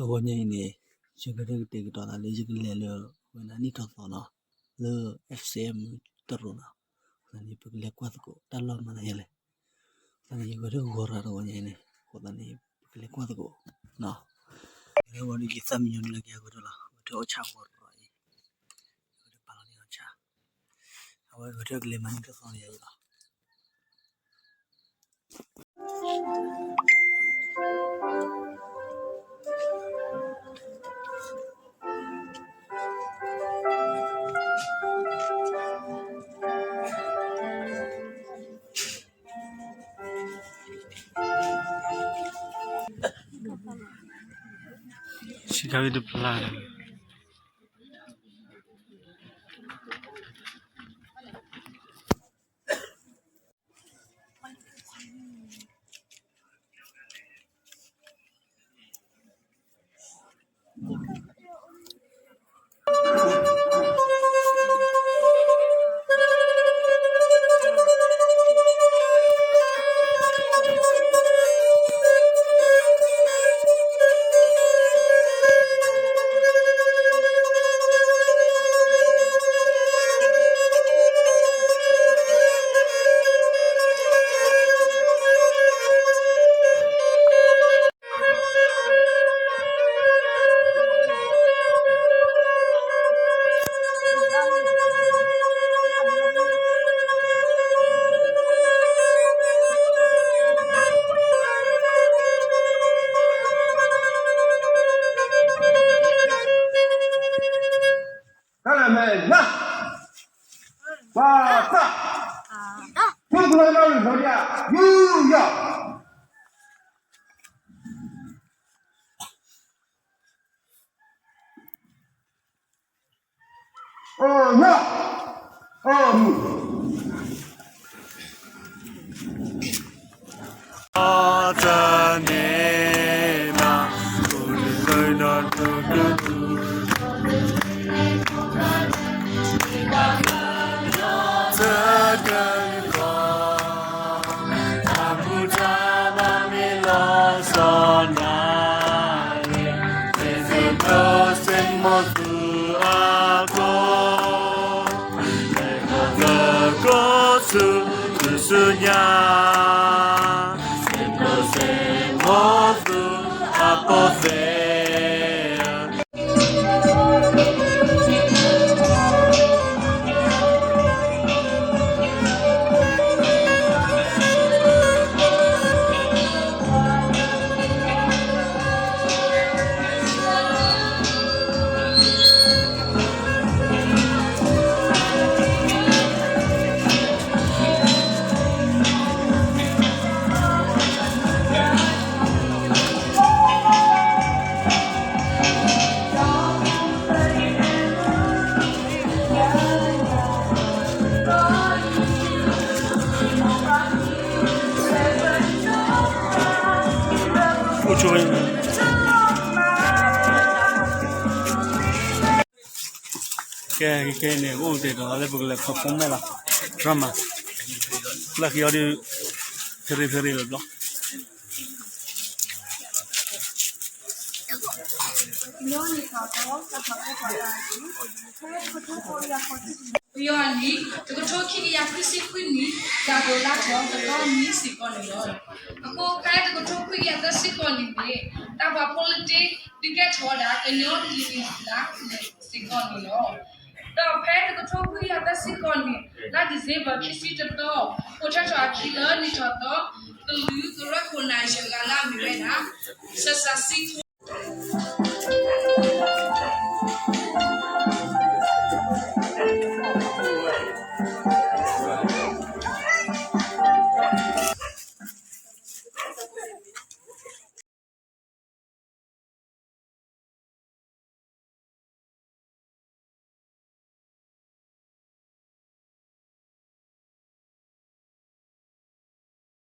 အဂီၢ်ညါအံၤန့ၣ် ယကတဲကတီၤသးလၢယကလဲၤလၢဝဲဒၣ်နံၣ်ထီၣ်သီနီၤ, လၢ F C M တရိးနီၤ, အဃိသတးန့ၣ် ပကလဲၤကွၢ်သကိးတၢ်လီၢ်မၤနၤယဲလဲၣ်, အဃိသတးန့ၣ် ယကတဲဂီၤရၤတဂီၤညါအံၤန့ၣ် အဃိသတးန့ၣ် ပကလဲၤကွၢ်သကိးနီၤ, အဝဲဒၣ်ယသးမံညီနုၢ်လၢကယၤဂီၤတၢ်လီၤ အဝဲတဲအီၣ်ဆၣ်ဂီၤတဂီၤအံၤ ယကတဲပာ်လီၤန့ၢ်အီၣ်ဆၣ်, အဝဲဂီၤတၢ်ကလဲၤမၤနံၣ်ထီၣ်သီန့ၣ်ယၤအံၤလီၤ. ဆံးခါဝံတဖျါဒီး တၢ်လၢမဲာ်ညါ, ပှၤသၣ်, ထူကလီနီၢ်လူၤနီၢ်ဒံး, ယူယီၢ်, အိၣ်ညီ, အိၣ်မုာ် တၢ်န့ၣ်မး, အိၣ်လၢဒီးဒိၣ်ဒိၣ်ဒိၣ်, တၢ်ကလုၢ်ကီ, တၢ်မူတၢ်ဘၣ်မ့ၢ်လီၤစီၤနၤ, စ့ၢ်ကီးစ့ၢ်ကီးဆူ ဆူညါ, စ့ၢ်ကီးစ့ၢ်ကီးဆူအပီၢ်သဲး. ကဲ ခဲအံၤန့ၣ် အိၣ်တ့ၢ်ဒီးလၢပကလဲၤ perform မဲာ်လီၤ drama လၢခံအီၤဒုး ဖဲရ့ဖဲရ့လီၤဘျီ ပယီၤအနံၣ် တကထိခံကယၤခွံဆံခွံနံၣ် ယၤကိာ်လါထီၣ်သၢသီနံၤစ့ၢ်ကီးန့ၣ်လီၤ. အဃိဖဲတကထိခွံကယၤသၢဆံဃိးနံၣ်န့ၣ် တၢ်ပှၤဖိလၢတ့ ဒုးကဲထီၣ်ဝဲဒၣ်ကညီကလုာ်ကလံၤကျါစ့ၢ်ကီးန့ၣ်လီၤ. ဒီးဖဲတကထိခွံကယၤသၢဆံဃိးနံၣ် လါဒံၣ်စ့ဘၢၣ်ခံဆံတသီ အိၣ်ထီၣ်ထီၣ်အခံလၢနံၣ်ထီၣ်သီ ကလုာ်ကရၢခိၣ်နၢ်ယဲၢ်ဂၤလၢအမ့ၢ်ဝဲဒၣ် စၢ်စၢ်စံခိၣ်